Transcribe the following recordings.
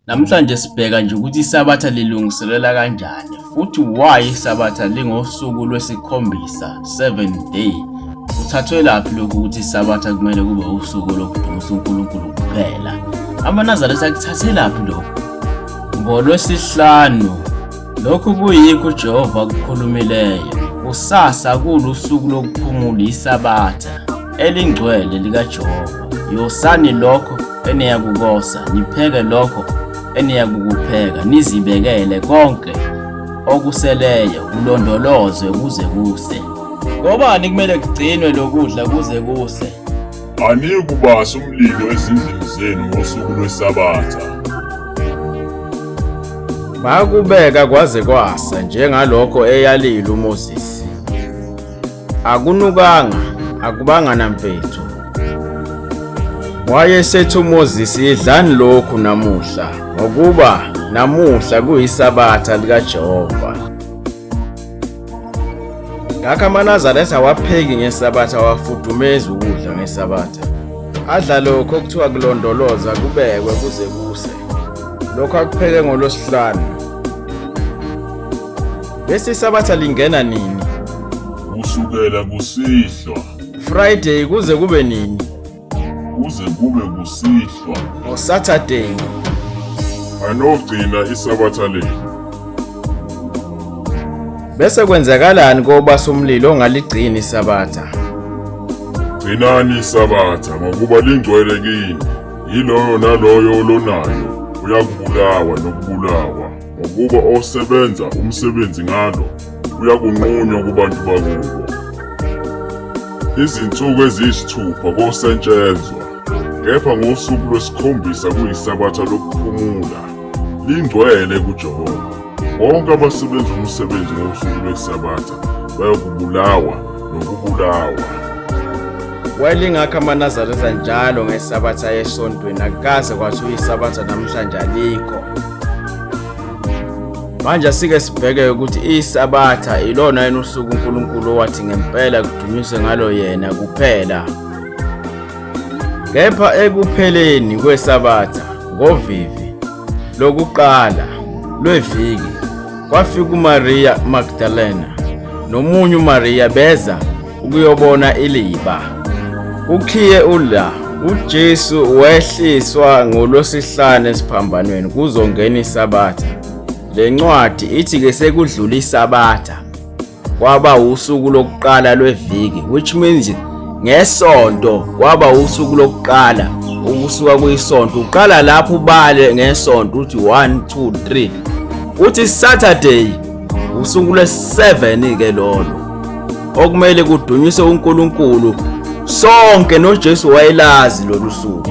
Namhlanje sibheka nje ukuthi iSabatha lilungiselela kanjani futhi why iSabatha lingosuku lwesikhombisa, 7 day. Kuthathwe laphi lokhu ukuthi iSabatha kumele kube usuku lokudumisa uNkulunkulu kuphela? AmaNazaretha akuthathelaphi lokhu? NgoLwesihlanu, lokhu kuyikho uJehova akukhulumileyo, kusasa kulusuku lokuphumula iSabatha elingcwele likaJehova. Yosani lokho eniyakukosa, nipheke lokho eniyakukupheka, nizibekele konke okuseleyo kulondolozwe kuze kuse. Ngobani kumele kugcinwe lokudla kuze kuse? Aniyikubasa umlilo ezindlini zenu ngosuku lweSabatha. Bakubeka kwaze kwasa njengalokho eyalile uMoses. Akunukanga, akubanga nampethu. Wayesethi uMoses, yidlani lokhu namuhla, ngokuba namuhla kuyisabatha likaJehova. Ngakho amaNazaretha awapheki ngeSabatha, awafudumezi ukudla ngeSabatha. Adla lokho okuthiwa kulondoloza kubekwe kuze kuse. Lokho akupheke ngolwesihlanu. Bese iSabatha lingena nini? Kusukela kusihlwa. Friday kuze kube nini? Kuze kube kusihlwa. NgoSaturday. Anogcina iSabatha lenu. Bese kwenzakalani kobasa umlilo ongaligcini iSabatha? Gcinani iSabatha ngokuba lingcwele kini. Yiloyo naloyo olonayo uyakubulawa nokubulawa. Ngokuba osebenza umsebenzi ngalo uyakunqunywa kubantu bakubo. Izinsuku eziyisithupha kosetshenzwa, kepha ngosuku lwesikhombisa kuyisabatha lokuphumula, lingcwele kuJehova. Bonke abasebenza umsebenzi ngosuku lwesabatha bayokubulawa nokubulawa. Wayelingakho amaNazaretha njalo ngeSabatha esontweni, akukaze kwathiwa iSabatha namhlanje alikho. Manje asike sibheke ukuthi iSabatha ilona yini usuku uNkulunkulu owathi ngempela kudunyiswe ngalo yena kuphela. Kepha ekupheleni kweSabatha ngovivi lokuqala lweviki kwafika uMariya Magdalena nomunye uMariya beza ukuyobona iliba. Ukhiye ula uJesu wehliswa ngolwesihlanu esiphambanweni kuzongena iSabatha. Le ncwadi ithi ke sekudlula iSabatha kwaba usuku lokuqala lweviki, which means ngesonto kwaba usuku lokuqala ukusuka kuyisonto uqala lapho ubale ngesonto uthi 1 2 3 uthi Saturday usuku lwe-7 ke lolo okumele kudunyiswe uNkulunkulu sonke noJesu wayelazi lolu suku.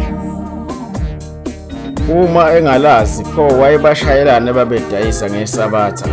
Uma engalazi pho wayebashayelana ababedayisa ngeSabatha.